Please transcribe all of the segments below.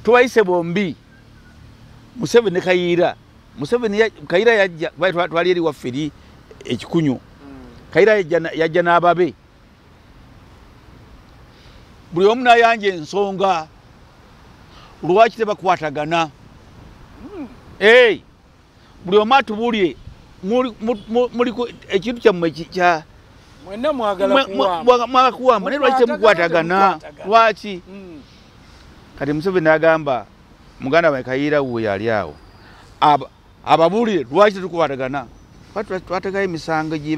Tubayise bombi, Museveni ne Kayiira. Museveni Kayiira yajja, twali eri waffe eri ekikunyu. Kayiira yajja n'ababe. Buli omu n'ayanja ensonga lwaki tebakwatagana. Buli omu atubuulire muliko ekintu kyammwe kya mwenna mwagala kuwamba. Kuwamba naye lwaki temukwatagana? Lwaki? Kati Museveni n'agamba muganda wange Kayiira we yali awo, ababuulire lwaki tetukwatagana. Twateekayo emisango gye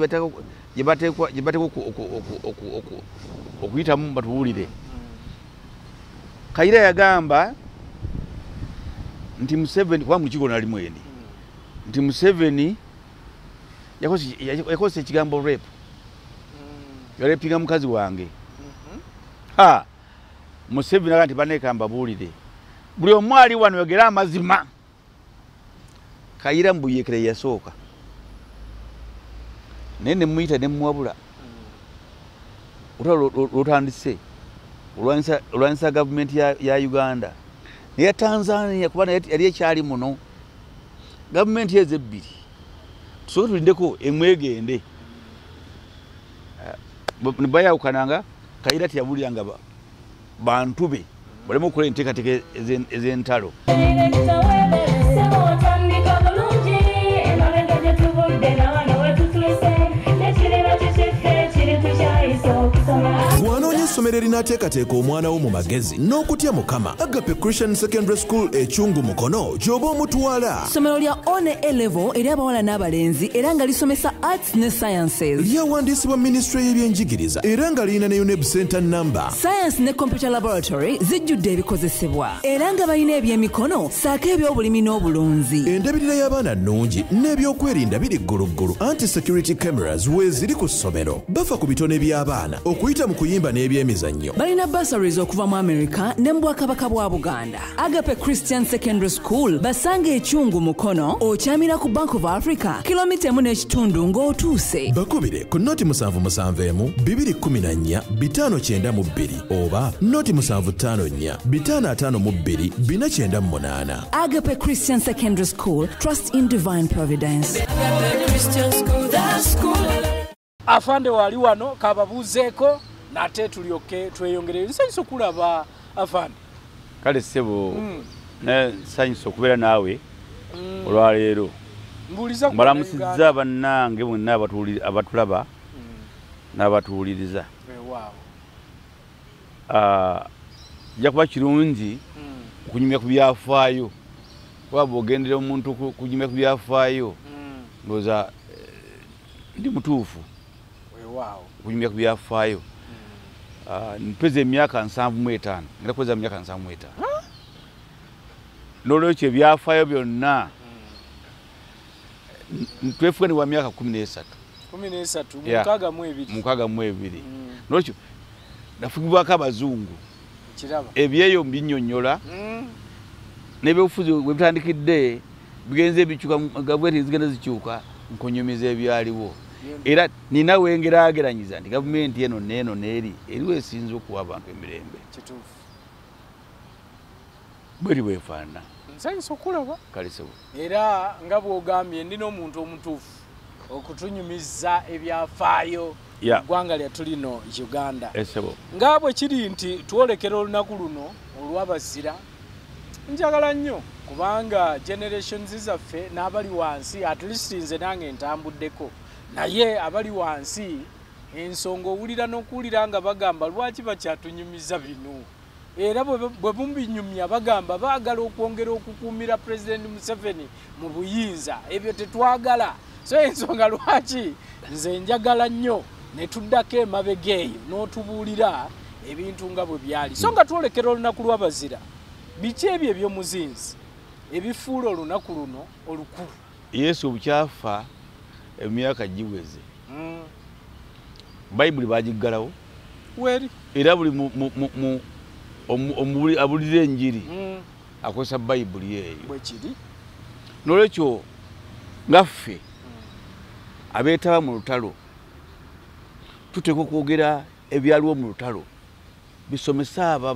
bateekwa okuyitamu batubuulire. Kayiira yagamba nti Museveni, kuba mu lukiiko nali mwendi, nti Museveni yakozesa ekigambo rape. Yarepinga mukazi wange. Museveni agamba nti banneeka mbabuulire, buli omu ali wano yogera amazima. Kayiira mbuyeekera yasooka, naye ne muyita ne mmuwabula. Olutalo lutandise olwanyisa gavumenti ya Uganda neya Tanzania, kuba yali ekyali muno. Gavumenti ezo ebbiri tusooke tulindeko emwegende. Ne bayawukananga. Kayiira teyabuliranga bantu be baleme okukola enteekateeka ez'entalo. Bw'anoonya essomero erinaateekateeka omwana wo mu magezi n'okutya Mukama, Agape Christian Secondary School Ekyungu Mukono gy'oba omutwala. Ssomero lya One A Level eri abawala n'abalenzi era nga lisomesa arts ne sciences. Lyawandiisibwa minisitule y'ebyenjigiriza era nga lirina ne UNEB Center number. Science ne computer laboratory zijjudde ebikozesebwa era nga balina ebyemikono ssaako ebyobulimi n'obulunzi. Endabirira y'abaana nnungi n'ebyokwerinda biri gguluggulu. Anti security cameras weeziri ku ssomero. Bafa ku bitone by'abaana okuyita mu kuyimba n'ebyemizannyo. Balina bursaries okuva mu America ne mu Bwakabaka bwa Buganda. Agape Christian Secondary School basanga Ekyungu Mukono, okyamira ku Bank of Africa kilomita 1.5 ng'otuuse. Bakubire ku 077 214 592 oba 0754 552 498. Agape Christian Secondary School, trust in divine providence. Agape Christian School, the school. Afande wali wano kababuzeeko nate tulyoke tweyongere. Nsanyusa okulaba afande. Kale ssebo, nsanyusa okubeera naawe olwaleero. Mbalamusizza bannange bonna abatulaba n'abatuwuliriza. Kijja kuba kirungi okunyumya ku byafaayo, kuba bw'ogendera omuntu kunyumya ku byafaayo ndowooza ndi mutuufu okunyumya ku byafaayo. Mpeza emyaka 75, ngenda kuweza emyaka 75. N'olwekyo ebyafaayo byonna twefuga ni wa myaka 13. 13, 62. 62. N'olwekyo nafugibwako abazungu. Ebyeyo mbinnyonnyola n'ebyobufuzi bwe bitandikidde bigenze bikyuka, gavumenti zigenda zikyuka, nkonyomeza ebyaliwo. Era nina wengeraageranyiza nti gavumenti eno n'eno n'eri eriwo esinza okuwa abantu emirembe. Kituufu. Bweri bwefaanana. Nsanyusa okulaba. Kale ssebo. Era nga bw'ogambye ndi n'omuntu omutuufu okutunyumiza ebyafaayo eggwanga lyattu lino Uganda. Nga bwe kiri nti twolekera olunaku luno olw'abazira, njagala nnyo kubanga generations zaffe n'abali wansi, at least nze nange ntambuddeko, naye abali wansi ensonga owulira n'okuwulira nga bagamba lwaki bakyatunyumiza bino. Era bwe bumbinyumya bagamba baagala okwongera okukuumira President Museveni mu buyinza, ebyo tetwagala. So ensonga lwaki nze njagala nnyo ne tuddako emabega eyo n'otubuulira ebintu nga bwe byali. So nga twolekera olunaku lw'abazira, biki ebyo eby'omuzinzi ebifuula olunaku luno olukulu? Yesu bukyafa emyaka giweze. Bayibuli bagiggalawo weri, era buli abulira enjiri akozesa Bayibuli eyo. Bwe kiri. N'olwekyo ngaffe abeetaba mu lutalo tuteekwa okwogera ebyaliwo mu lutalo, bisomesa abo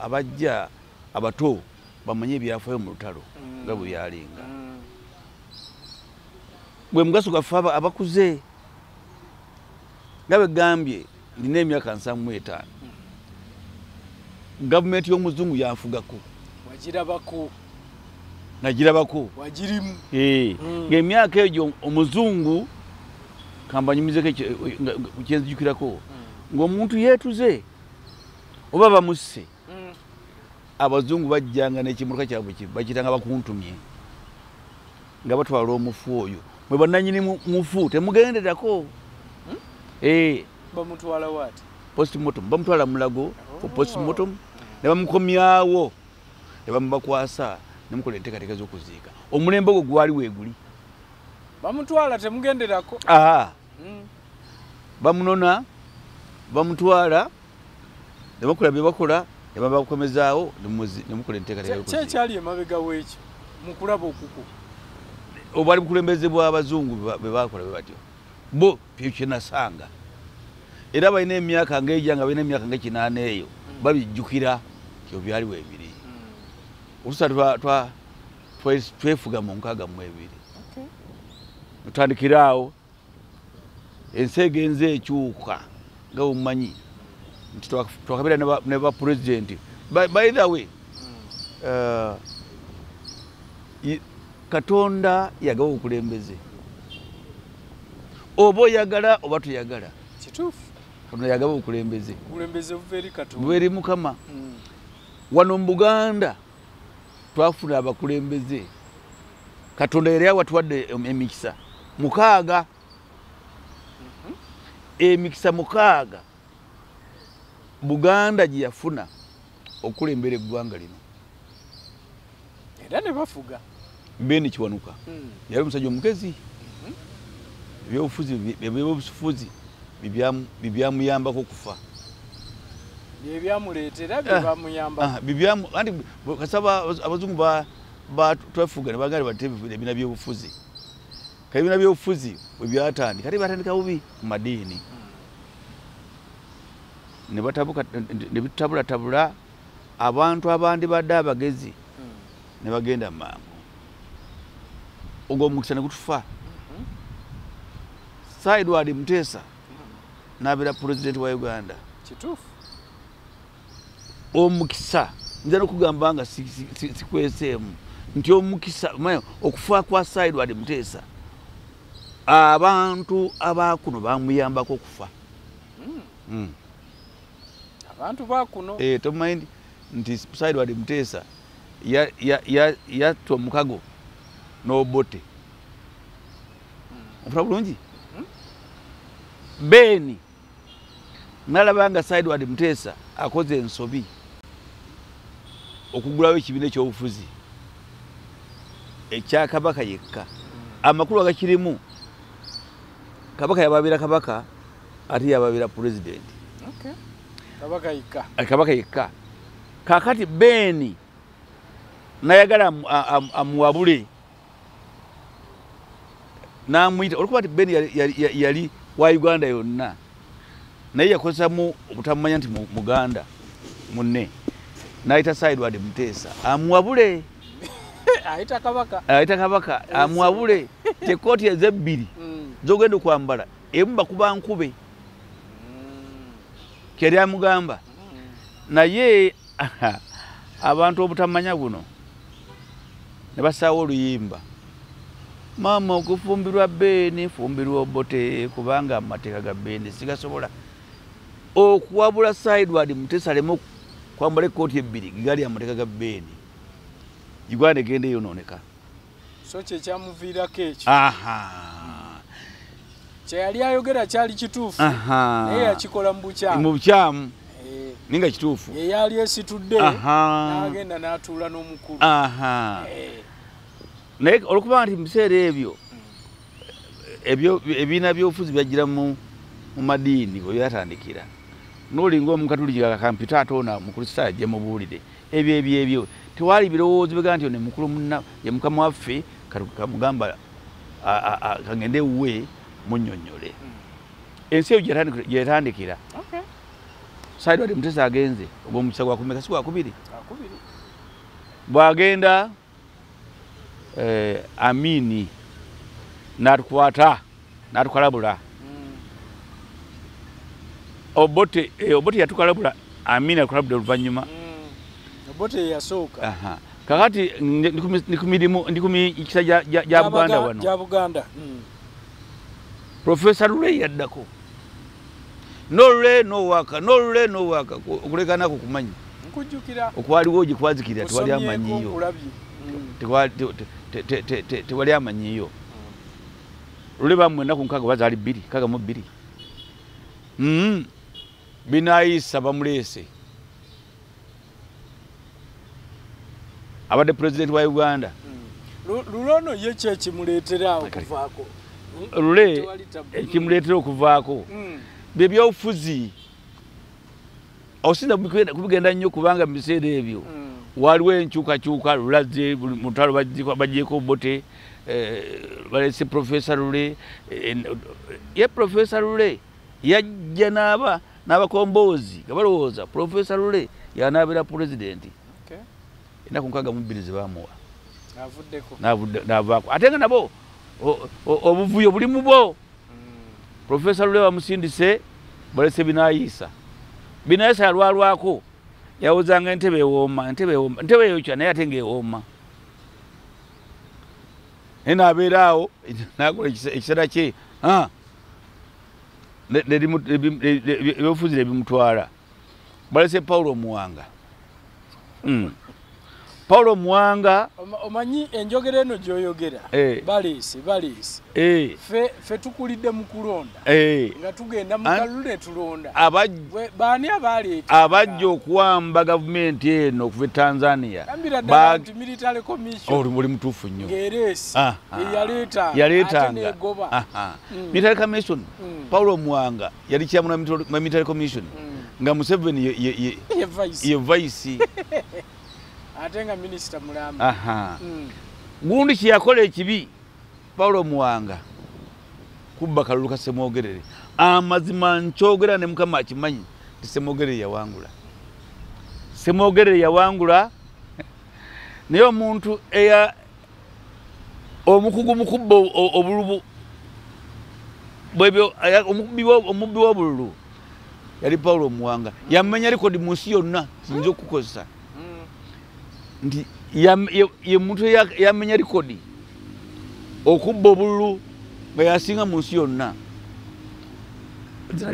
abajja abato bamanye ebyafaayo mu lutalo nga bwe byalinga. Gwe mugaso gwaffe abakuze nga begambye ndina emyaka 75. Gavumenti y'omuzungu yanfugako. Wagirabako. Nagirabako. Wagirimu. Ng'emyaka egyo omuzungu kambanyumizeko kyenzijukirako ng'omuntu yeetuze oba bamusse. Abazungu bajjanga n'ekimotoka kyabwe bakiyitanga bakuntumye nga batwala omufu oyo. Mwe bannannyini mufu temugenderako. Bamutwala waati? Postmortem. Bamutwala Mulago for postmortem ne bamukomyawo ne bamubakwasa ne mukola enteekateeka z'okuziika. Omulembe ogwo gwali weeguli. Bamutwala temugenderako. Bamunona bamutwala ne bakola bye bakola ne babakomezaawo ne mukola enteekateeka y'okuziika. Ki ekyali emabega w'ekyo mu kulaba okuku? Obwali bukulembeze bw'abazungu bwe bakola bwe batyo. Bo kye nasanga. Era balina emyaka ng'ejja nga balina emyaka nga 8 eyo babijjukira kyo byali weebiri. Olusa twefuga mu 62. Tutandikira awo ensi egenze ekyuka nga bw'omumanyi nti twakabeera ne ba pulezidenti. By the way, Katonda yagawa obukulembeze. Oba oyagala oba toyagala. Kituufu. Katonda yagaba obukulembeze. Obukulembeze buva eri Katonda. Buva eri Mukama. Wano mu Buganda twafuna abakulembeze. Katonda yali awatuwadde emikisa 6. Emikisa 6 Buganda gye yafuna okulembera eggwanga lino. Era ne bafuga. Ben Kiwanuka yali omusajja omugezi. Ebyobufuzi bibyamuyambako okufa. Byebyamuleetera byebamuyamba. Anti kasaba abazungu batwefuga ne bagala bateebe ebibiina by'obufuzi. Kale ebibiina by'obufuzi bwe byatandika ate batandika bubi mu madiini. Ne batabuka ne bitabulatabula abantu abandi badde abagezi ne bagenda mangu. Ogwo omukisa ne gutufa. Sir Edward Mutesa n'abeera pulezidenti wa Uganda. Kituufu. Omukisa nza n'okugamba nga sikweseemu nti omukisa okufa kwa Sir Edward Mutesa abantu abakuno bamuyambako okufa. Abantu bakuno. Tomanyi nti Sir Edward Mutesa yatta omukago n'Obote. Ofuna bulungi? Beni nalaba nga Sir Edward Mutesa akoze ensobi okugulawo ekibiina ekyobufuzi ekya Kabaka yekka. Amakulu agakirimu Kabaka yababeera Kabaka ate yababeera pulezidenti. Kabaka yekka. Kabaka yekka. Kaakati Beni nayagala amuwabule n'amuyita olwokuba nti Beni yali wa Uganda yonna naye yakozesamu obutamumanya nti Muganda munne n'ayita Sir Edward Mutesa amuwabule. Ayita Kabaka. Ayita Kabaka amuwabule tekkooti ezebbiri z'ogenda okwambala emu bakuba nkube. Kyeyali amugamba. Naye abantu obutamanya buno ne basaawo oluyimba. Maama okufumbirwa Beni fumbirwa Obote kubanga amateeka ga Beni sigasobola. Okuwabula Sir Edward Mutesa aleme kwambala ekkooti ebbiri gali amateeka ga Beni. Uganda egenda eyonooneka. So kye kyamuviirako ekyo. Kye yali ayogera kyali kituufu. Naye yakikola mu bukyamu. Mu bukyamu. Naye nga kituufu. Ye yali esitudde n'agenda n'atuula n'omukulu. Naye olwokuba nti mu biseera ebyo ebibiina by'obufuzi byajjira mu madiini we byatandikira. N'olinga Omukatuliki kampita ate ono Omukristaayo ajje mubuulire. Ebyo ebyo ebyo tewali birowoozo bigaa nti ono mukulu munna ye mukama waffe kamugamba kangende ewuwe munnyonnyole. Ensi eyo gye yatandikira. Sir Edward Mutesa agenze ogwo omukisa gwa kumeka si gwakubiri. Bwagenda Amini n'atukwata n'atukalabula. Obote yatukalabula, Amini atukalabula oluvannyuma. Obote yasooka. Kakati ndi ku mikisa gya Buganda wano. Gya Buganda. Professor Lule yaddako. No Lule no waka, no Lule no waka, okulekana kumanyi. Nkujjukira. Okwaliwo gye kwazikirira tewali amanyiyo. Tewali amanyiyo. Lule bammwe ennaku 6 bazaali 2, 62. Binaayisa bamuleese. Abadde president wa Uganda. Lulono ye ki ekimuleetera okuvaako? Lule ekimuleetera okuvaako. Bye byobufuzi. Osinza kubigenda nnyo kubanga mu biseera ebyo waliwo enkyukakyuka, Lulaze mutalo bagyeko Obote, balese Professor Lule. Ye Professor Lule yajja n'abakomboozi nga balowooza Professor Lule yanabeera president. Ennaku 62 ze baamuwa. N'avaako. Ate nga nabo obuvuyo buli mu bo. Professor Lule bamusindise balese Binaayisa. Binaayisa yalwalwako yawozanga entebe ewooma, entebe ewooma, entebe eyokya naye ate ng'ewooma. Naye n'abeera awo n'akola ekiseera kye ebyobufuzi ne bimutwala. Balese Paulo Muwanga. Paulo Muwanga. Omanyi enjogera eno gy'oyogera. Baleese. Ffe tukulidde mu kulonda. Nga tugenda mu kalulu ne tulonda. Baani abaleeta? Abajja okuwamba gavumenti eno okuva e Tanzania. Gambira ddala nti military commission. Oli mutuufu nnyo. Ng'ereese. Yaleetanga. Ate n'egoba. Military commission. Paulo Muwanga yali chairman wa military commission. Nga Museveni ye vice. Ate nga minisita mulamba. Gundi kye yakola ekibi Paulo Muwanga kubba kalulu ka Ssemwogerere. Amazima nkyogera ne Mukama akimanyi nti Ssemwogerere yawangula. Ssemwogerere yawangula naye omuntu eya omukugu mu kubba obululu bwebyo omubbi w'obululu yali Paulo Muwanga. Yamenya rekodi mu nsi yonna siyinza okukozesa. Nti ye muntu yamenya rekodi okubba obululu nga yasinga mu nsi yonna.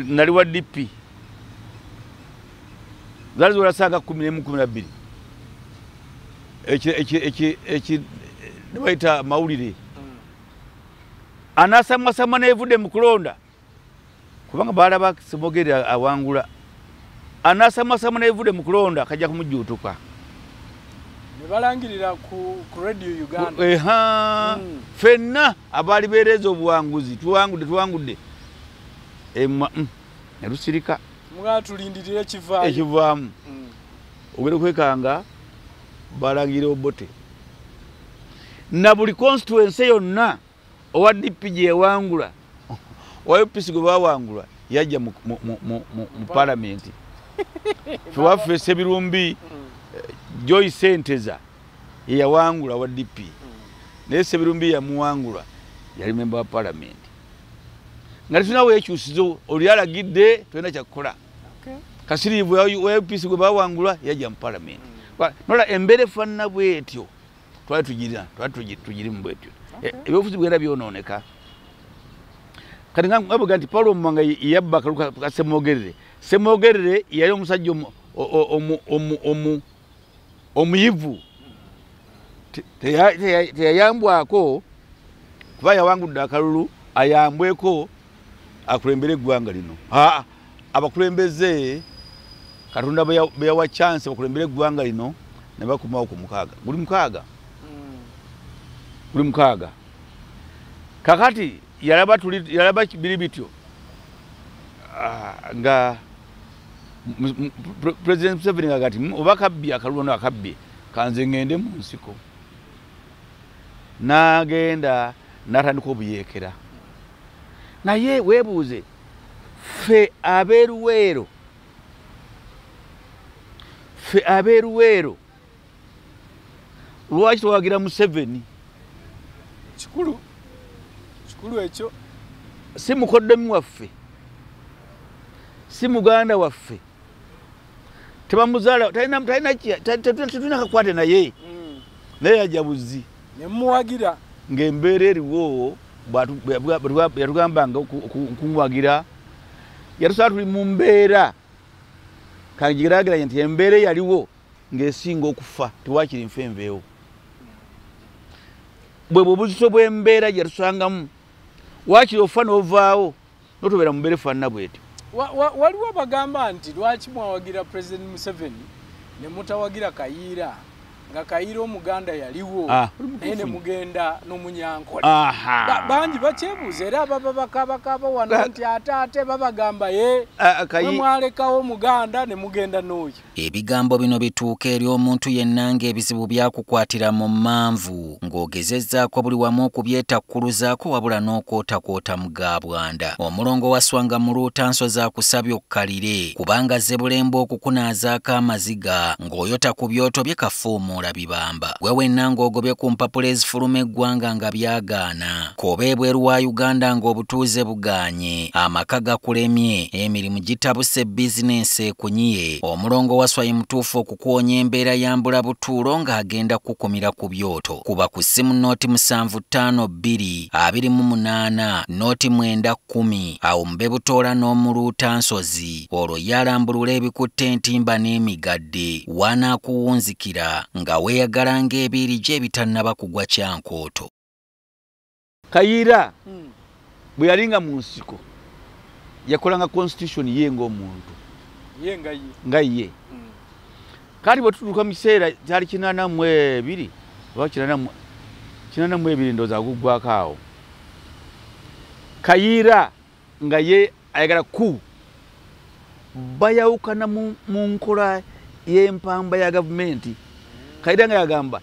Nali wa DP. Zaali ziwera 11 12. Eki bayita mawulire. Anasamwasama n'evudde mu kulonda kubanga baalaba Ssemwogerere awangula. Anasamwasama n'evudde mu kulonda kajja kumujjuutuka. Ne balangirira ku Radio Uganda. Ffenna abaali beereza obuwanguzi tuwangudde. Ne lusirika. Mugaa tulindirire ekivaayo. Ekivaamu. Ogenda okwekanga balangira Obote. Na buli constituency yonna owa DP gye yawangula, owa UPC gwe baawangula yajja mu palamenti. Ffe waffe Ssebirumbi Joyce Senteza ye yawangula wa DP. Naye Ssebirumbi yamuwangula yali memba wa palamenti. Nga tetulina weekyusizo oli alagidde tolina kyakukola. Kasiriivu wa UPC gwe baawangula yajja mu palamenti. Nola embeera efaanana bw'etyo twali tugirimu bw'etyo. Ebyobufuzi bigenda byonooneka. Kati nga bwega nti Paulo Muwanga yabba akalulu ka Ssemwogerere. Ssemwogerere yali omusajja omuyivu. Teyayambwako kuba yawangudde akalulu ayambweko akulembere eggwanga lino. Abakulembeze Katonda bwe yawa chance bakulembere eggwanga lino ne bakomawo ku 6. Buli 6. Buli 6. Kakati yalaba biri bityo nga President Museveni agati oba kabbye akalulu no akabbye kanze ngende mu nsiko. N'agenda n'atandika obuyeekera. Naye weebuuze ffe ab'eruweero Lwaki twawagira Museveni? Kikulu. Kikulu ekyo. Si mukoddomi waffe. Si muganda waffe. Tebamuzaala talina tetulina kakwate naye. Naye yajja buzzi. Ne muwagira. Ng'embeera eriwo yatugambanga okumuwagira. Yatusaba tuli mu mbeera. Kangigeraageranye nti embeera eyaliwo ng'esinga okufa tewakiri nfa enveewo. Bwe bwe obuzito bw'embeera gye tusangamu waakiri ofa n'ovaawo n'otobeera mu mbeera efaanana bw'etyo. Waliwo abagamba nti lwaki mwawagira President Museveni ne mutawagira Kayiira nga Kayiira Omuganda yaliwo naye ne mugenda n'Omunyankole. Bangi bakyebuuza era ababa bakaabakaaba wano nti ate babagamba ye mwe mwalekawo Omuganda ne mugenda n'oyo. Ebigambo bino bituuka eri omuntu yenna ng'ebizibu byakukwatira mu mmanvu ng'ogezezzaako buli wamu okubyetakkuluzaako wabula n'okwotakwota mu gabwanda. Omulongo waswanga muluuta nsozi akusabye okkalire kubanga Zebulembe okukunaazaako amaziga ng'oyota ku byoto bye kafuumuula bibamba. Gwe wenna ng'ogobye ku mpapula ezifuluma eggwanga nga byagaana, k'oba ebweru wa Uganda ng'obutuuze bugaanye, amaka gakulemye, emirimu gitabuse, bizinensi ekunyiye. Omulongo waswa ye mutuufu okukuwonya embeera ya mbulabutuulo ng'agenda kukumira ku byoto. Kuba ku ssimu 0752 28 0910 awo mbe butoola n'omuluuta nsozi olwo yalambulula ebikutte entimba n'emigadde wanaakuwunzikira nga weeyagala ng'ebiiri gye ebitannaba kugwa kyankooto. Kayiira bwe yalinga mu nsiko yakolanga constitution ye ng'omuntu nga ye. Kati bwe tutuuka mu kiseera kyali 82 oba 82 ndowooza guggwako awo. Kayiira nga ye ayagala ku bayawukana mu nkola y'empamba ya gavumenti. Kayiira nga yagamba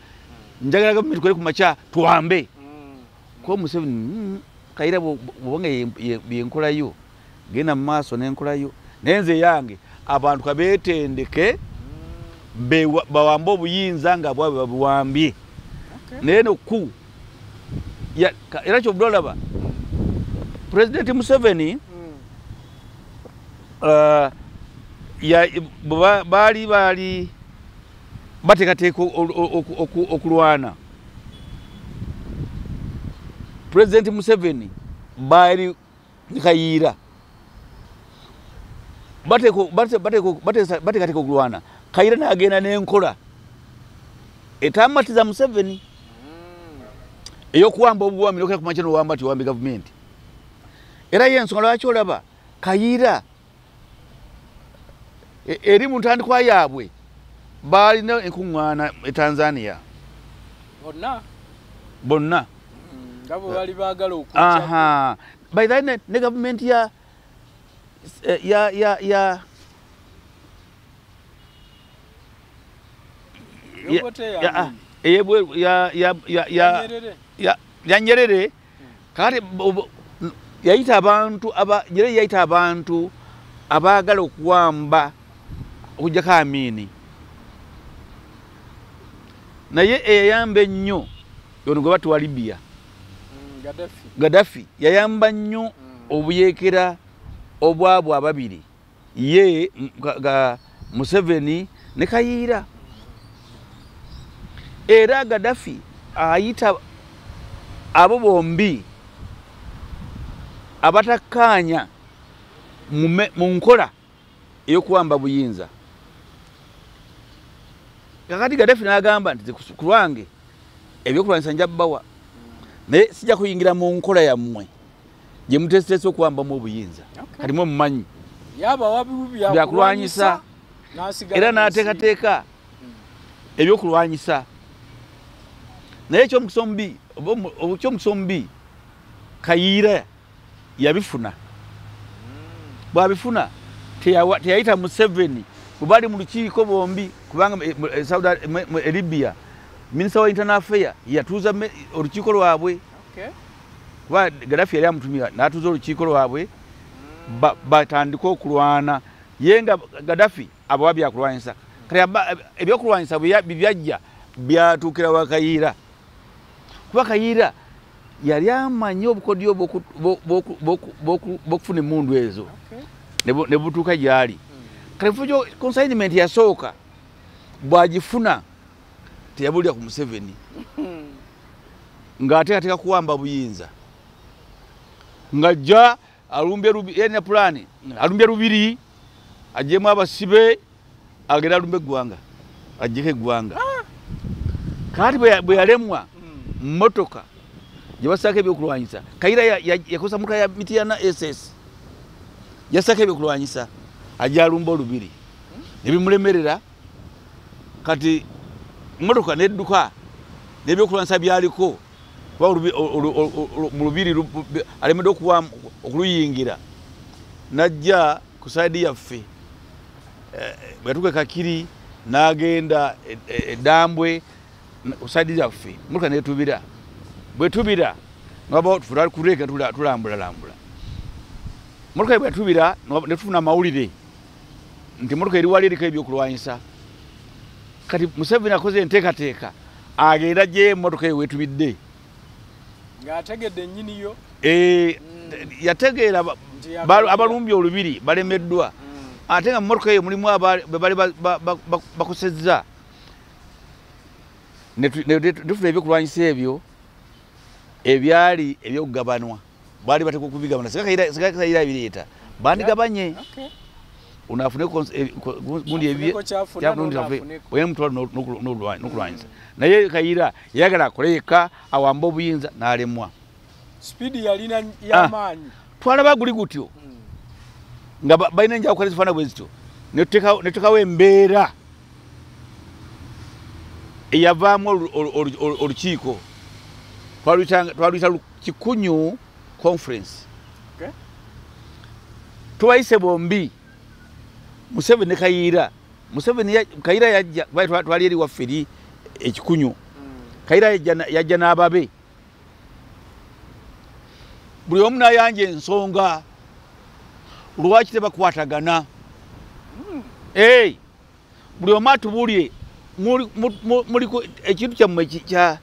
njagala gavumenti tukole ku makya tuwambe. Ko Museveni Kayiira bw'obanga yenkola yo genda mu maaso n'enkola yo naye nze yange abantu kabeetendeke bawambe obuyinza nga bwabwe babuwambye. Naye no ku era kyobudde olaba President Museveni baali bateekateeka okulwana. President Museveni baali Kayiira bateekateeka okulwana. Kayiira n'agenda n'enkola etamatiza Museveni ey'okuwamba obuwambi n'okera ku makya n'owamba nti owambe gavumenti. Era ye ensonga lwaki olaba Kayiira eri mu ntandikwa yaabwe baalina enkuŋŋaana e Tanzania bonna nga bwe bali baagala okujja. By the way, ne gavumenti ya ya Nyerere kati yayita abantu Nyerere yayita abantu abaagala okuwamba okuggyako Amini. Naye eyayamba ennyo ono gwe batuwa Libya Gaddafi yayamba nnyo obuyeekera obwabwe ababiri ye Museveni ne Kayiira. Era Gaddafi ayita abo bombi abatakkaanya mu nkola ey'okuwamba buyinza. Kakati Gaddafi n'agamba nti ku lwange ebyokulwanyisa nja bbawa naye sijja kuyingira mu nkola yammwe gye muteeseteese okuwambamu obuyinza. Kati mwe mumanyi byakulwanyisa era n'ateekateeka ebyokulwanyisa. Naye ekyomukisa omubi Kayiira yabifuna. Bw'abifuna teyayita Museveni bwe bali mu lukiiko bombi kubanga Libya minisita wa internal affairs yatuuza olukiiko lwabwe. Kuba Gaddafi yali amutumira n'atuuza olukiiko lwabwe batandike okulwana. Ye nga Gaddafi abawa byakulwanyisa. Kati ebyokulwanyisa bwe byajja Byatuukira wa Kayiira. Kuba Kayiira yali amanyi obukodyo bw'okufuna emmundu ezo. Ne butuuka gy'ali. Kale fujo consignment yasooka bw'agifuna teyabulira ku Museveni. Ng'ateekateeka kuwamba buyinza. Ng'ajja alumbye yalina pulaani, alumbye Lubiri, aggyemu abasibe, agende alumbe eggwanga, aggyeko eggwanga. Kaati bwe yalemwa mmotoka gye bassaako ebyokulwanyisa, Kayiira yakozesa mmotoka ya Mityana SS, yassaako ebyokulwanyisa, ajja alumba Olubiri. Ne bimulemerera, kati mmotoka n'edduka n'ebyokulwanyisa byaliko, kuba mu Lubiri alemedde okuluyingira, n'ajja ku saidi yaffe. Bwe yatuuka e Kakiri n'agenda e Ddambwe ku saidi yaffe, mmotoka n'etubira. Bwe tubira nga kuleka tulambulalambula. Mmotoka bwe yatubira ne tufuna amawulire nti mmotoka eri wali eriko ebyokulwanyisa. Kati Museveni akoze enteekateeka agenda aggyeyo emmotoka eyo weetubidde. Ng'ategedde nnyiniyo. Yategeera abalumbye Olubiri balemeddwa. Ate nga mmotoka eyo mulimu be bali bakosezza. Ne tufuna ebyokulwanyisa ebyo ebyali ebyokugabanwa. Baali bateekwa okubigabana. Singa Kayiira abireeta, bandigabanye. Ono afune gundi mutwalo n'okulwanyisa. Naye Kayiira yayagala akole yekka awambe obuyinza n'alemwa. Sipiidi yalina y'amaanyi. Twalaba guli gutyo nga balina enjawukana ezifaanana bwe zityo, ne tuteekawo embeera eyavaamu olukiiko. Twaluyita Kikunyu Conference. Tubayise bombi, Museveni ne Kayiira. Museveni Kayiira yajja, twali eri waffe eri Ekikunyu. Kayiira yajja n'ababe. Buli omu n'ayanja ensonga lwaki tebakwatagana. Buli omu atubuulire muliko ekintu kyammwe kya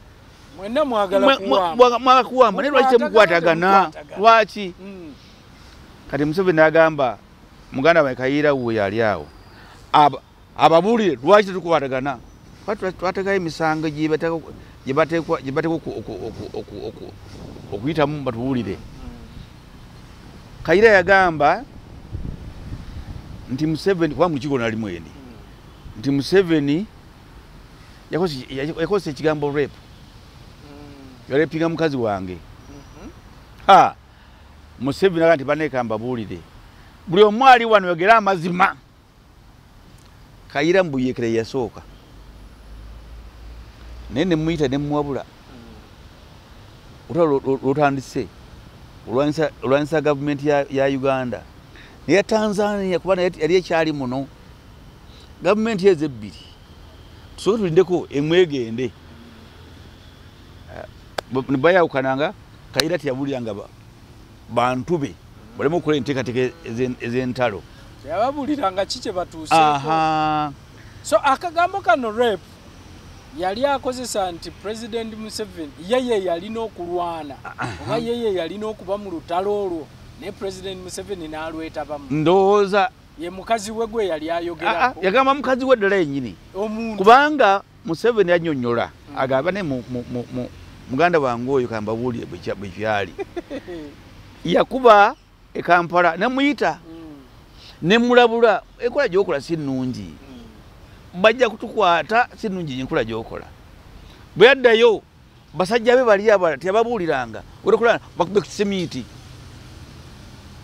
mwenna mwagala kuwamba, naye lwaki temukwatagana? Lwaki? Kati Museveni n'agamba muganda wange Kayiira we yali awo, ababuulire lwaki tetukwatagana. Twateekayo emisango gye bateekwa okuyitamu batubuulire. Kayiira yagamba nti Museveni, kuba mu lukiiko nali mwendi, nti Museveni yakozesa ekigambo rape. Yarepinga mukazi wange. Museveni agamba nti banneeka mbabuulire, buli omu ali wano yogera amazima. Kayiira Mbuyeekera yasooka, naye ne muyita ne mmuwabula. Olutalo lutandise olwanyisa gavumenti ya Uganda neya Tanzania, kuba yali ekyali muno. Gavumenti ezo ebbiri tusooke tulindeko emwegende. Ne bayawukananga, Kayiira teyabuliranga bantu be baleme okukola enteekateeka ez'entalo. Teyababuliranga ki kye batuuseeko. So akagambo kano rape yali akozesa nti President Museveni yeye yalina okulwana oba yeye yalina okuba mu lutalo olwo, naye President Museveni n'alwetabamu. Ndowooza ye mukazi we gwe yali ayogerako. Yagamba mukazi we ddala yennyini, kubanga Museveni annyonnyola agamba ne muganda wange oyo kambabuulire bwe kyali. Yakuba e Kampala ne muyita ne mulabula, enkola gy'okola si nnungi, bajja kutukwata, si nnungi enkola gy'okola. Bwe yaddayo basajja be bali abalala teyababuuliranga, olwokuba bakube ku kiseminti.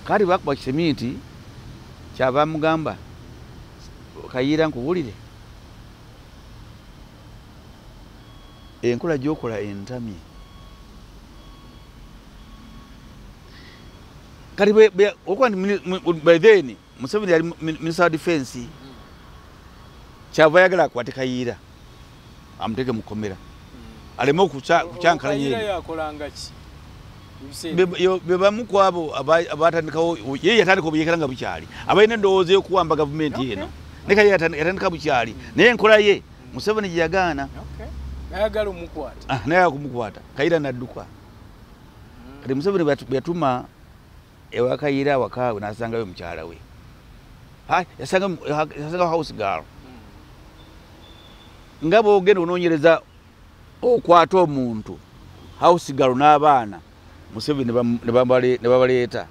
Kati bakuba kiseminti, kyava amugamba Kayiira nkubuulire, enkola gy'okola entamye. Kati okuba nti by then Museveni yali Minister of Defense, kyava ayagala akwate Kayiira amuteeke mu kkomera aleme okukyankalanya. Be bamu ku abo abatandikawo, ye yatandika obuyeekera nga bukyali, abalina endowooza y'okuwamba gavumenti eno. Naye Kayiira yatandika bukyali, naye enkola ye Museveni gye yagaana. Nayagala omukwata. Naye kumukwata. Kayiira n'adduka. Kati Museveni bwe yatuma ewa Kayiira waka n'asangayo mukyala we. Yasanga house girl. Nga bw'ogenda onoonyereza okwata omuntu house girl n'abaana Museveni ne babaleeta.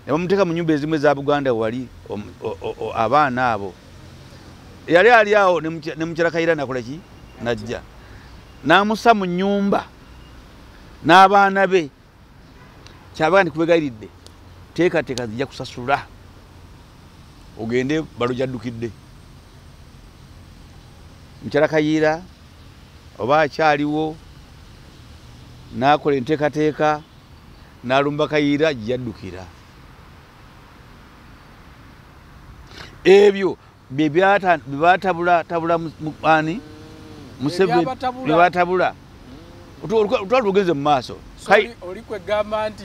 Ne bamuteeka mu nnyumba ezimu eza Buganda wali abaana abo. Yali ali awo ne mukyala Kayiira nakola ki? Najja. N'amussa mu nnyumba n'abaana be. Kyabanga ndikubegayiridde teekateeka zijja kusasula ogende balo gyaddukidde. Mukyala Kayiira oba akyaliwo n'akola enteekateeka n'alumba Kayiira gyaddukira. Ebyo bye byatabula tabula ani Museveni bye batabula. Otwali lugenze mu maaso. Oli kwegamba nti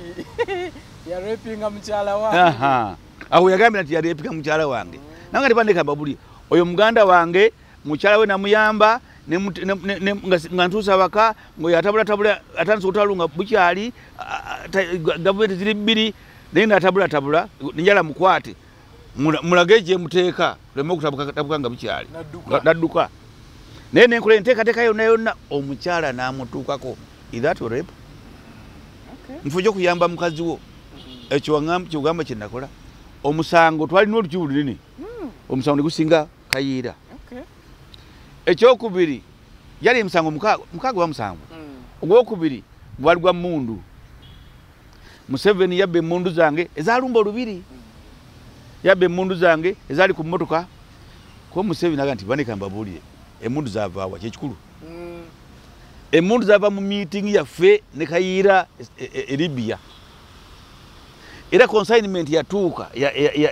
yarepinga mukyala wange. Awo yagambye nti yarepinga mukyala wange. Nange tebandeka mbabuli oyo muganda wange mukyala we namuyamba nga ntuusa waka ngo yatabula tabula atandise okutwala nga bukyali gavumenti ziri bbiri naye n'atabula tabula njala mukwate mulage gye muteeka leme okutabuka nga bukyali nadduka. Naye nenkola enteekateeka yonna yonna omukyala n'amutuukako. Is that rape? Nfuje okuyamba mukazi wo. Ekyo kyogamba kye nakola. Omusango twalina olukibu lunene. Omusango ne gusinga Kayiira. Ekyokubiri yali emisango mukaaga wa musanvu. Ogwokubiri gwali gwa mmundu. Museveni yabba emmundu zange ezaalumba olubiri. Yabba emmundu zange ezaali ku mmotoka. Kuba Museveni agamba nti baneka mbabuulire emmundu zaava wa kyekikulu. Emmundu zaava mu meeting yaffe ne Kayiira e Libya. Era consignment yatuuka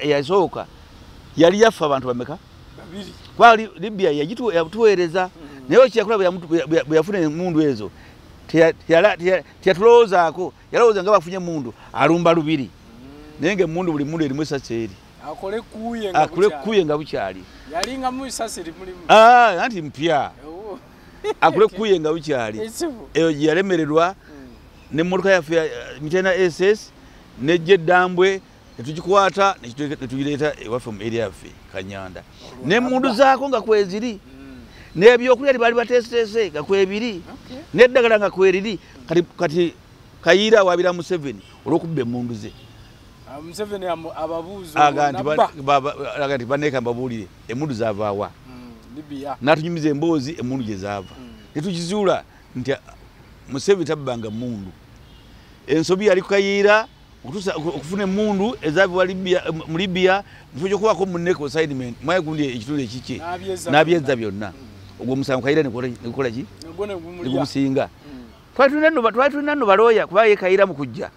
yasooka yali yaffe abantu bameka? Babiri. Kuba Libya yatuweereza naye kyeyakola bwe yafuna emmundu ezo teyatulowoozaako, yalowooza nga bafunye emmundu alumba lubiri. Naye ng'emmundu buli mmundu erimu essasi eri. Akole kuye nga bukyali. Yalingamu essasi mulimu. Anti mpya. Akole kuye nga bukyali. Eyo gye yalemererwa n'emmotoka yaffe Mitena SS nejja eddambwe ne tugikwata ne tugireeta ewaffe mu area yaffe Kanyanda. N'emmundu zaako nga kweziri. N'ebyokulya baali bateeseteese nga kwebiri. N'eddagala nga kweriri. Kati Kayiira awabira Museveni olw'okubba emmundu ze. Museveni ababuuza aga nti banneeka mbabuulire emmundu zaava wa? Libya. N'atunyumiza emboozi emmundu gye zaava. Ne tukizuula nti Museveni tabbanga mmundu. Ensobi yali ku Kayiira okufuna emmundu ezaava mu Libya mu kifo ky'okubaako munne consignment mwaye gundi ekitundu ekikye n'abyezza byonna. Ogwo omusango Kayiira ne gukola ki? Ne gumusinga. Twali tulina nno balooya kuba ye Kayiira mu kujja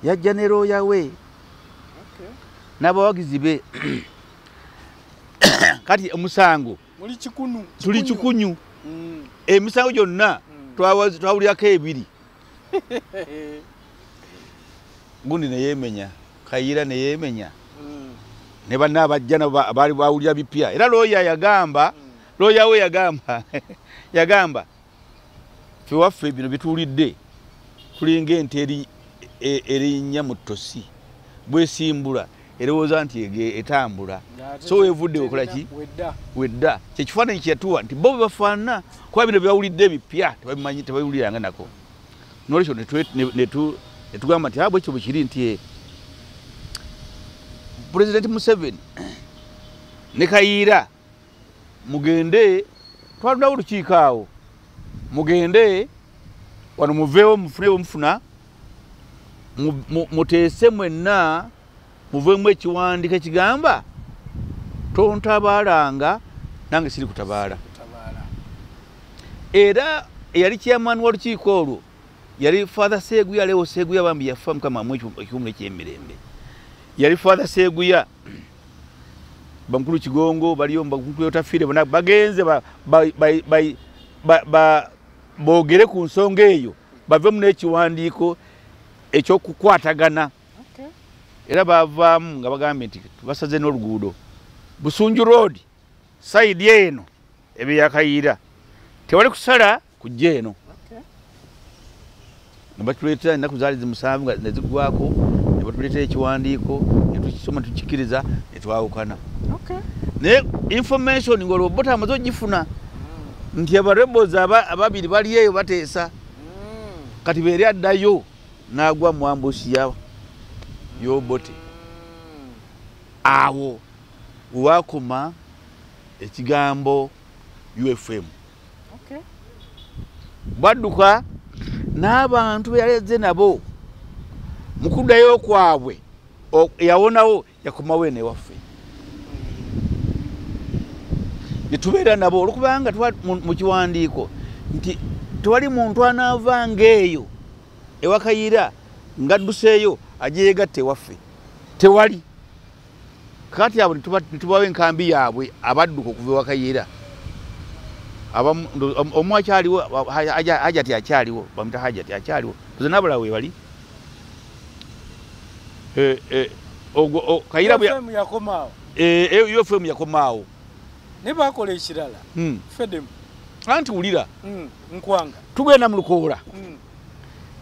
yajja ne looya we n'abawagizi be. Kati omusango tuli kikunyu. Emisango gyonna twawulirako ebiri. Gundi ne yeemenya, Kayiira ne yeemenya. Ne banne abajja nabo baali bawulira bipya. Era looya yagamba, looya we yagamba ffe waffe bino bituwulidde tulinga ente erinnya mu ttosi bwesimbula erowooza nti etambula. So weevudde okola ki? Wedda. Kyekifaananyi kye yatuwa nti bo bwe bafaanana kuba bino byawulidde bipya tebabimanyi tebabiwuliranga nako. Noolwekyo ne tugamba nti bwekyo bwe kiri nti Pulezidenti Museveni ne Kayiira mugende twalondawo olukiiko awo mugende wano muveewo mufune bwe mufuna muteese mwenna muveemu ekiwandiiko ekigamba tontabaalanga nange siri kutabaala. Era eyali chairman w'olukiiko olwo yali Father Seguya Leo Seguya bambi yafa Mukama amuwe ekiwummulo eky'emirembe. Yali Father Seguya Bamukulu Kigongo baliyo Bamukulu Otafiire bonna bagenze boogere ku nsonga eyo bavemu n'ekiwandiiko ekyokukwatagana. Era bavaamu nga bagambye nti tubasaze n'oluguudo Busunju Road side eno ebe ya Kayiira tewali kusala Kujja eno. Ne batuleetera ennaku zaali 7 nga ne ziggwako, ne batuleetera ekiwandiiko, ne tukisoma tukikkiriza, ne twawukana. Naye information ng'olwo Obote amaze ogifuna nti abarebels ababiri bali eyo bateesa. Kati beeri addayo n'agwa mu ambushi y'Obote. Awo wakoma ekigambo UFM. Badduka n'abantu be yaleze nabo mu kuddayo kwabwe, yawonawo yakomawo eno ewaffe. Ne tubeera nabo olwokubanga mu kiwandiiko nti tewali muntu anaavanga eyo ewa Kayiira ng'adduseeyo ajje yeegatte ewaffe. Tewali. Kati abo ne tubawa enkambi yaabwe abadduka okuva ewa Kayiira. Omu akyaliwo, Hajati akyaliwo, bamuyita Hajati akyaliwo. Nze n'abalala we bali. Kayiira bwe UFM yakomaawo. UFM yakomaawo. Ne bakola ekirala. Fedemu. Anti wulira. Nkwanga. Tugenda mu lukoola.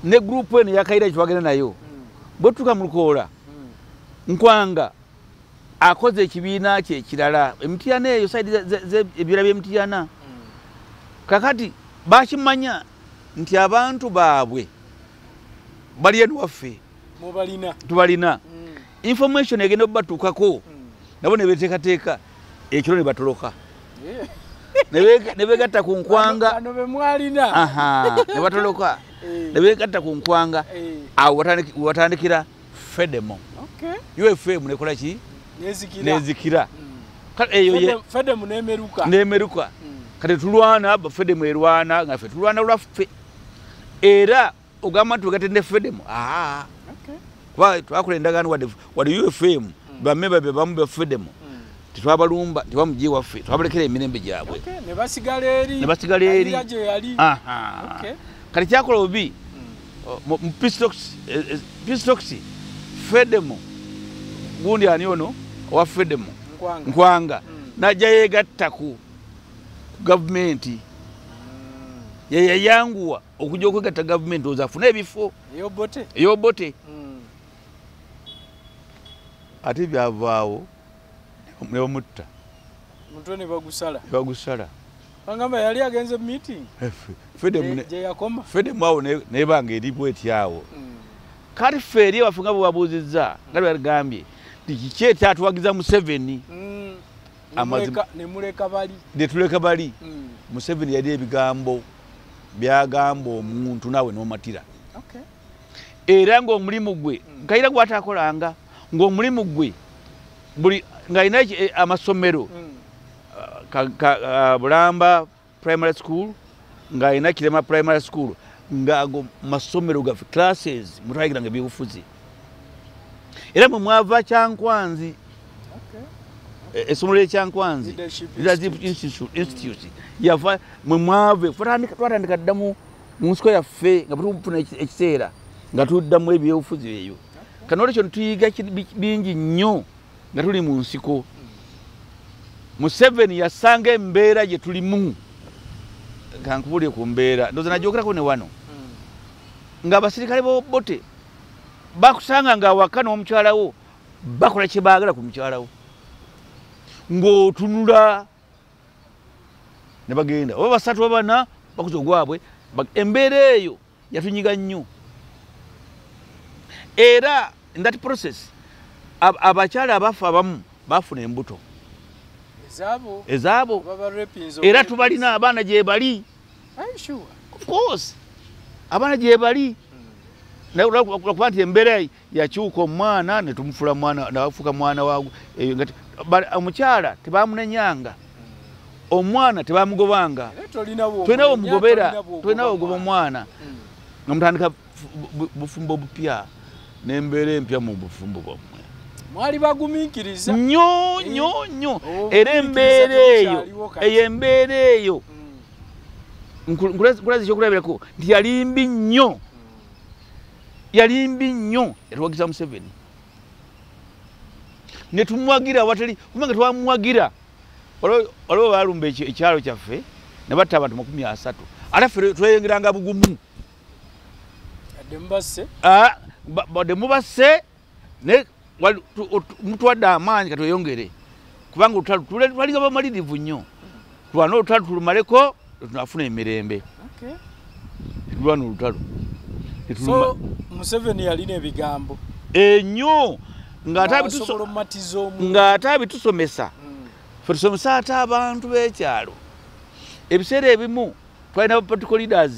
Ne group eno ya Kayiira gyetwagenda nayo. Bwe tutuuka mu lukoola, Nkwanga akoze ekibiina kye ekirala. Emityana eyo side ebirala by'emityana. Kakati bakimanya nti abantu baabwe bali eno waffe. Mubalina. Tubalina. Information egenda okubatuukako. Nabo ne beeteekateeka ekiro ne batoloka. Ne beegatta ku Nkwanga. Bano be mwalina. Ne batoloka. Ne beegatta ku Nkwanga. Awo watandikira Fedemo. UFM nekola ki? Nezikira. Kale eyo Fedemo n'emeruka. N'emeruka. Kati tulwana, Fedemo erwana, nga ffe tulwana lwaffe. Era ogamba nti wegatte ne Fedemo. Kuba twakola endagaano wadde UFM, bammemba be bamu ba Fedemo. Tetwabalumba, tebamugye waffe, twabalekera emirembe gyabwe. Ne basigala eri. Ne basigala eri. Kati kyakola obubi, mu peace talks, Fedemo, gundi ani ono owa Fedemo, Nkwanga, n'ajja yeegatta ku gavumenti. Ye yayanguwa okujja okwegatta gavumenti ozo afune ebifo. Ey'Obote. Ate byavaawo ne bamutta. Mutwe ne bagusala. Ne bagusala. Bangamba yali agenze mu meeting. Gye yakoma. Fedemu awo nebanga eri bweti awo. Kati ffe eri ewaffe nga bwe babuuzizza, nga bwe bagambye nti kiki ekyatuwagiza Museveni. Ne muleka bali. Ne tuleka bali. Museveni yali ebigambo byagamba omuntu naawe n'omatira. Era ng'omulimu gwe, Kayiira gw'ataakolanga, ng'omulimu gwe buli ng'alina amasomero, Bulamba Primary School, ng'alina Kirema Primary School, ng'ago masomero gaffe classes mutwayigiranga ebyobufuzi. Era mwe mwava Kyankwanzi, essomero ly'e Kyankwanzi Leadership Institute yava mwe mwave. Twatandika dda mu nsiko yaffe nga tufuna ekiseera nga tuddamu ebyobufuzi eyo. Kati noolwekyo tuyiga bingi nnyo nga tuli mu nsiko. Museveni yasanga embeera gye tulimu. Kankubuulire ku mbeera, ndowooza nagyogerako ne wano. Ng'abasirikale b'Obote bakusanga ng'awaka n'omukyala wo bakola kye baagala ku mukyala wo. Ng'otunula ne bagenda oba basatu oba bana bakuza ogwabwe. Embeera eyo yatunyiga nnyo. Era in that process abakyala abafa abamu bafuna embuto ezaabo. Era tubalina abaana gye bali. Of course abaana gye bali. Lwakuba nti embeera yakyuka omwana ne tumufula mwana nafuuka mwana wa omukyala tebamunenyanga, omwana tebamugobanga, tolina womugobera, tolina wogoba omwana. Nga mutandika bufumbo bupya n'embeera empya mu bufumbo bwammwe. Mwali bagumiikiriza nnyo nnyo nnyo. Era embeera eyo, eyo embeera eyo nkulaze ekyokulabirako nti yali mbi nnyo, yali mbi nnyo. Yatuwagiza Museveni ne tumuwagira awatali kubanga twamuwagira. Waliwo baalumba ekyalo kyaffe ne batta abantu 30. Ate ffe tweyongeranga bugumu. Badde mubasse naye mutuwadde amaanyi katweyongere, kubanga olutalo twalinga bamalirivu nnyo. Tulwana olutalo tulumaleko tunafuna emirembe. Tulwana olutalo. So Museveni yalina ebigambo ennyo ng'ate abitusomesa. Ffe tusomesa ate abantu b'ekyalo. Ebiseera ebimu twalina political leaders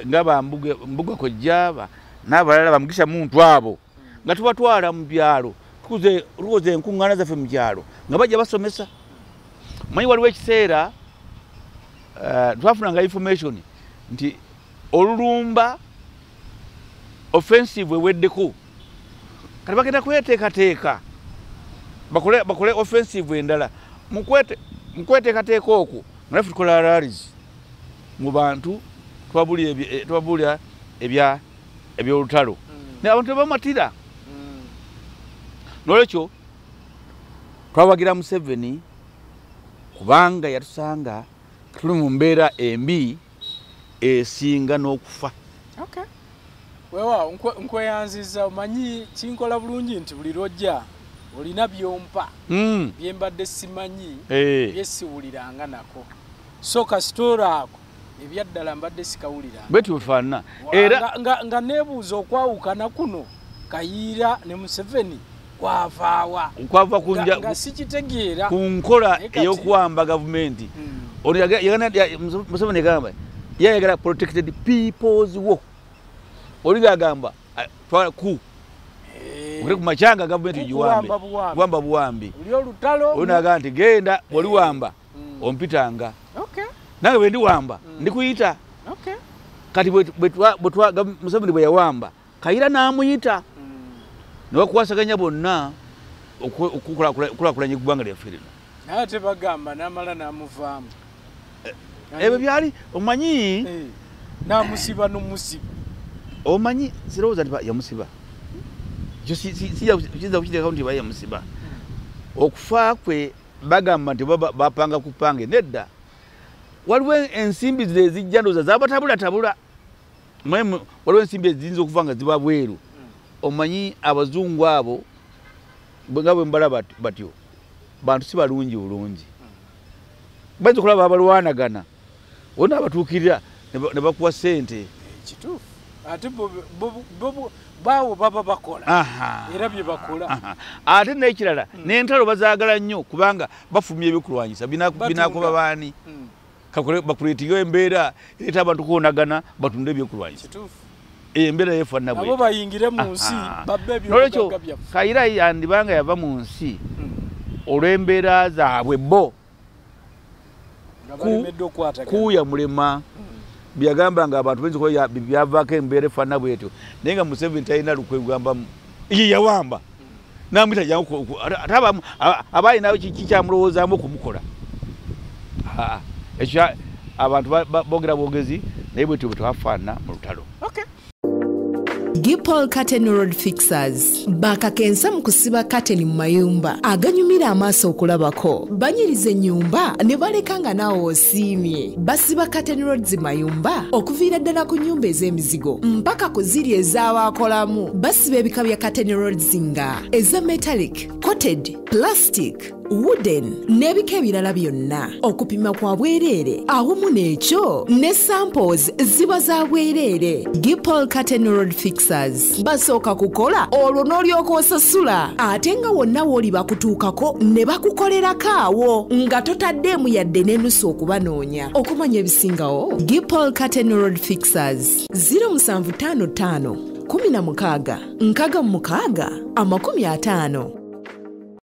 nga bambuga kojja n'abalala bamugisha muntu abo nga tubatwala mu byalo, tukoze enkuŋŋaana zaffe mu byalo nga bajja basomesa. Manyi waliwo ekiseera twafunanga information nti olulumba offensive eweddeko, kati bagenda kweteekateeka bakole offensive endala. Mu kweteekateeka okwo nga naffe tukola rallies mu bantu, twabuulira ebyolutalo naye abantu tebamatira. Nolwekyo twawagira Museveni kubanga yatusanga tuli mu mbeera embi esinga n'okufa. Weewaawo nkweyanziza. Omanyi kinkola bulungi nti buli lw'ojja olina byompa bye mbadde simanyi, bye siwuliranga nako. So kasitoora ako ebyaddala mbadde sikawuliranga. Bwe tufaanana. Era nga neebuuza okwawukana kuno Kayiira ne Museveni kwavaawa. Kwava nga sikitegeera ku nkola ey'okuwamba gavumenti. Museveni yagamba yayagala protected people's war. Oli agamba twala ku okule ku macyanga gavumenti giwambe, kuwamba buwambi. Oli agamba nti genda bw'oliwamba ompitanga. Nange bwe ndiwamba ndikuyita. Kati Museveni bwe yawamba Kayiira n'amuyita ne bakwasaganya bonna okukulaakulanya eggwanga lyaffe lino. Naye ate bagamba n'amala n'amuvaamu. Ebyo byali omanyi n'amusiba n'omusiba. Omanyi sirowooza nti yamusiba. Ekyo siyinza kukiteekako nti yamusiba. Okufa kwe bagamba nti bapanga kupange nedda. Waliwo ensimbi zino ezijja ndowooza zabatabulatabula. Waliwo ensimbi eziyinza okuva nga ziba bweru. Omanyi abazungu abo nga bwe mbala batyo bantu si balungi bulungi. Bayinza okulaba abalwanagana wonna abatuukirira ne bakuwa ssente. Kituufu. Ate baawo baba bakola era bye bakola. Ate n'ekirala n'entalo bazaagala nnyo kubanga bafumya ebyokulwanyisa binaakuba baani. Bakuleetinga embeera ereeta abantu kuwonagana batunde ebyokulwanyisa. Embeera yeefaanana bw'etyo. Nabo bayingire mu nsi babbe ebyobugagga byaffe. Kayiira yandibanga yava mu nsi olw'embeera zaabwe bo kuuya mulema. Byagamba nga abantu bayinza okuba byavaako embeera efaanana bw'etyo, naye nga Museveni talina lukwe kugamba ye yawamba n'amuyita jangu, ate aba alina kikyamulowoozaamu okumukola. Ekyo abantu boogera bwogezi naye bwetyo bwe twafaanana mu lutalo. Gipol Curtain Road Fixers bakakensa mu kusiba curtain mu mayumba aganyumira amaaso okulabako. Banyiriza ennyumba ne baleka nga naawe osiimye. Basiba curtain roads mayumba okuviira ddala ku nnyumba ez'emizigo mpaka ku ziri ez'abaakolamu. Basiba ebika bya curtain roads nga eza metallic, coated, plastic, wooden n'ebika ebirala byonna. Okupima kwa bwereere awamu n'ekyo ne samples ziba za bwereere. Gipol Curtain Road Fixers basooka kukola olwo n'olyoka osasula, ate nga wonna w'oli bakutuukako ne bakukolerako awo nga totaddeemu yadde n'enusu okubanoonya. Okumanya ebisingawo, Gipol Curtain Road Fixers 0755 16 66 50.